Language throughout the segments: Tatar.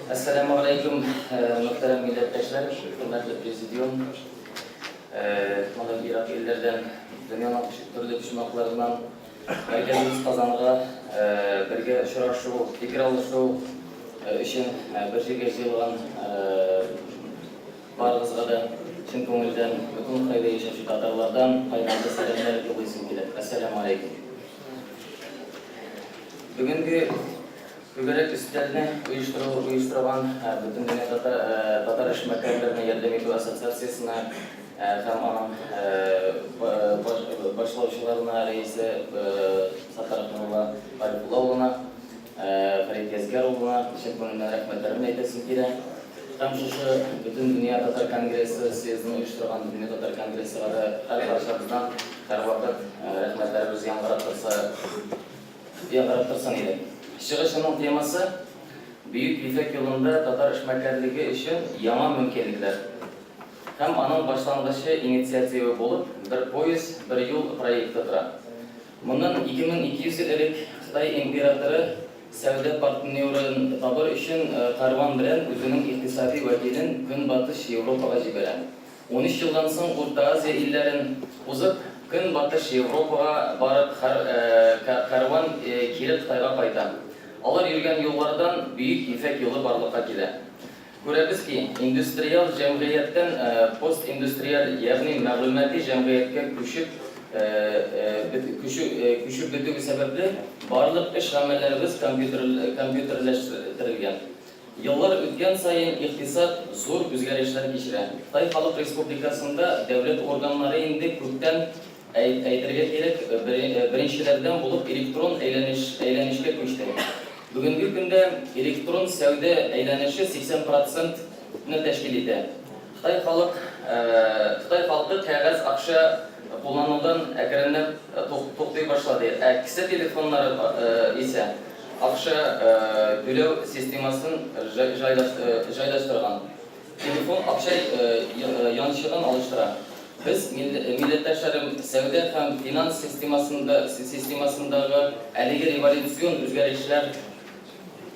Әссәламү галәйкүм, мөхтәрәм милләттәшләр, хөрмәтле президиум. Монда ерак илләрдән, дөньяның төрле почмакларыннан мәркәзебез Казанга бергә очрашу, фикер алышу өчен бер җиргә җыелган барыгызга да чын күңелдән бөтен Кытайда яшәүче татарлардан кайнарлы сәламнәр юллыйсым килә. Әссәламү галәйкүм. Бүгенге Түгәрәк өстәлне оештыру оештырган Бөтендөнья татар татар эшмәкәрләренә ярдәм итү ассоциациясенә һәм аның башлаучыларына, рәисе Саттаров Нурулла Гарифулла улына, Фәрит Язкәр улына чын күңелдән рәхмәтләремне әйтәсем килә. Һәм шушы Бөтендөнья татар конгрессы съездын оештырган Бөтендөнья татар конгрессыга да һәрбарчабыздан һәрвакыт рәхмәтләребез яңгырап торса, Яңгырап торсын иде. Чыгышының темасы, Бөек Ефәк юлында татар эшмәкәрлеге өчен яңа мөмкинлекләр. Һәм аның башлангычы инициативы булып Бер пояс, бер юл проекты тора. Моннан 2200 ел элек Кытай императоры сәүдә партнерын табыр өчен кәрван белән үзенең икътисади вәкилен Көнбатыш Европага җибәрә. 13 елдан соң Урта Азия илләрен узып, Көнбатыш Европага барып кәрван кире Кытайга кайта. Алар йөргән юллардан Бөек Ефәк юлы барлыкка килә. Күрәбез ки, индустриаль җәмгыятьтән постиндустриаль, ягъни мәгълүмати җәмгыятькә күчеп күчү бетү сәбәпле, барлык эш-гамәлләребез компьютерләштерелгән. Еллар үткән саен икътисад зур үзгәрешләр кичерә. Кытай Халык Республикасында дәүләт органнары инде күптән, әйтергә кирәк, беренчеләрдән булып электрон әйләнеш әйләнешкә күчте. Бүгенге көндә электрон сәүдә әйләнеше 80 процент ны тәшкил итә. Кытай халык Кытай халкы кәгазь акча кулланудан әкренләп туктый башлады, ә кесә телефоннары исә Акча түләү системасын җайлаштырган. Телефон акча янчыгын алыштыра. Без, милләттәшләрем, сәүдә һәм финанс системасындагы әлеге революцион үзгәрешләр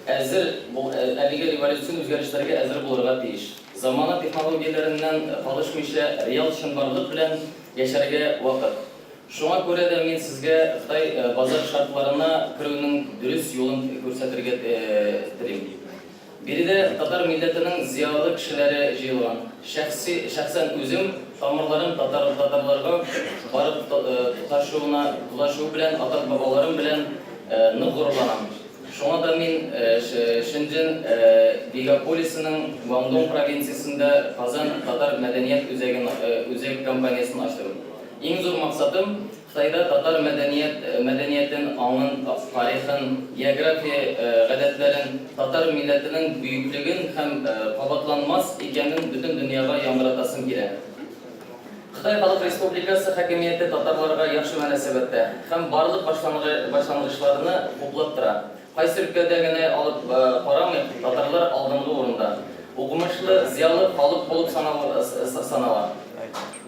әзер әлеге революцион үзгәрешләргә әзер булырга тиеш. Замана технологияләреннән калышмыйча, реаль чынбарлык белән яшәргә вакыт. Шуңа күрә дә мин сезгә Кытай базар шартларына керүнең дөрес юлын күрсәтергә телим. Биредә татар милләтенең зыялы кешеләре җыелган. Шәхси, шәхсән үзем тамырларым татар, татарларга барып тоташуына, тоташуы белән ата-бабаларым белән нык горурланам. Шуңа да мин Шэньчжэн мегаполисының Гуандong провинциясендә Казан татар мәдәният үзәген, үзәк компаниясен ачтым. Иң зур максатым, Кытайда татар мәдәният мәдәниятен, аңын, тарихын, география гадәтләрен, татар милләтенең бөеклеген һәм кабатланмас икәнен бөтен дөньяга яңгыратасым килә. Кытай Халык Республикасы хакимияте татарларга яхшы мөнәсәбәттә һәм барлык башлангычларны хуплап тора. Кайсы өлкәдә генә алып карамыйк, татарлар алдынгы урында. Укымышлы, зыялы халык булып санала.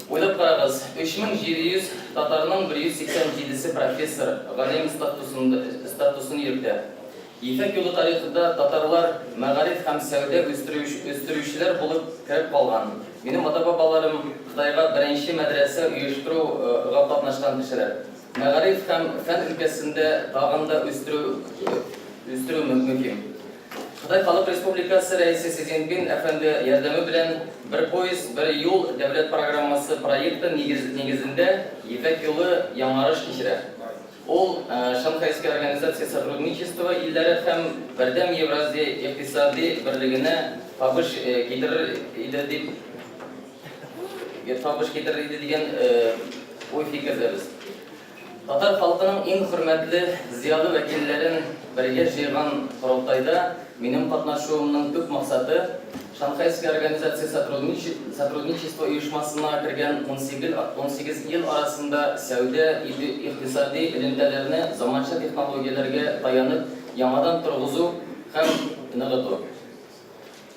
Уйлап карагыз, 3700 татарның 187 се профессор, галим статусын йөртә. Ефәк юлы тарихында татарлар мәгариф һәм сәүдә үстерүчеләр булып кереп калган. Минем ата-бабаларым Кытайга беренче мәдрәсә оештыруга катнашкан кешеләр. Мәгариф һәм фән өлкәсендә тагын да үстерү үстерү мөһим. Кытай Халык Республикасы Рәисе Си Цзиньпин әфәнде ярдәме белән Бер пояс, бер юл дәүләт программасы проекты нигезендә Ефәк юлы яңарыш кичерә. Ул Шанхайская организация сотрудничества илләре һәм Бердәм Евразия икътисади берлегенә табыш китерер иде дип табыш китерер иде дигән уй-фикердәбез. Татар халкының иң хөрмәтле зыялы вәкилләрен бергә җыйган корылтайда минем катнашуымның төп максаты, Шанхайская организация сотрудничества оешмасына кергән 18 ил арасында сәүдә, икътисади элемтәләрне заманча технологияләргә таянып яңадан торгызу һәм ныгыту.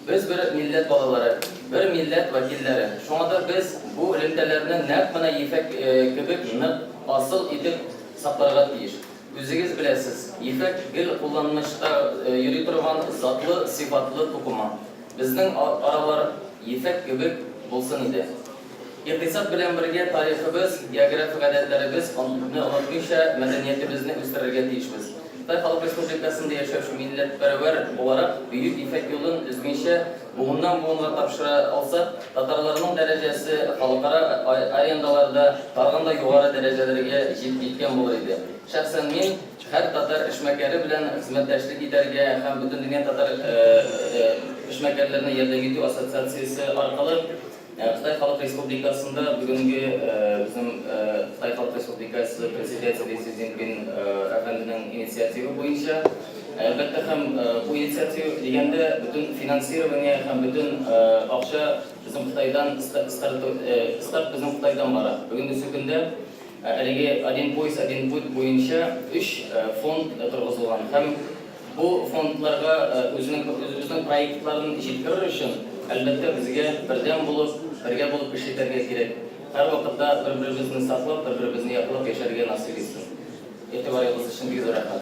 Без бер милләт балалары, бер милләт вәкилләре. Шуңа да без бу элемтәләрне нәкъ менә ефәк кебек нык, асыл итеп сакларга тиеш. Үзегез беләсез, ефәк гел кулланылышта йөри торган затлы, сыйфатлы тукыма. Безнең аралар ефәк кебек булсын иде. Икътисад белән бергә тарихыбыз, географик гадәтләребез ны онытмыйча, мәдәниятебезне үстерергә тиешбез. Кытай Халык Республикасында яшәүче милләтпәрвәр буларак, Бөек Ефәк юлын өзмичә, буыннан-буынга тапшыра алсак, татарларның дәрәҗәсе халыкара арендаларда тагын да югары дәрәҗәләргә җиткән булыр иде. Шәхсән мин һәр татар эшмәкәре белән хезмәттәшлек итәргә һәм Бөтендөнья татар эшмәкәрләренә ярдәм итү ассоциациясе аркылы Кытай Халык Республикасында бүгенге безнең Кытай Халык Республикасы Председателе Си Цзиньпин әфәнденең инициативы буенча, әлбәттә, һәм бу инициатива дигәндә бөтен финансирование һәм бөтен акча безнең Кытайдан, старт безнең Кытайдан бара. Бүгенгесе көндә әлеге Один пояс, один путь буенча өч фонд торгызылган һәм Бу фондларга үзенең үзебезнең проектларын җиткерер өчен, әлбәттә, безгә бердәм булып, бергә булып эш итәргә кирәк. Һәрвакытта бер-беребезне саклап, бер-беребезне яклап яшәргә насыйп итсен. Игътибарыгыз өчен бик зур рәхмәт.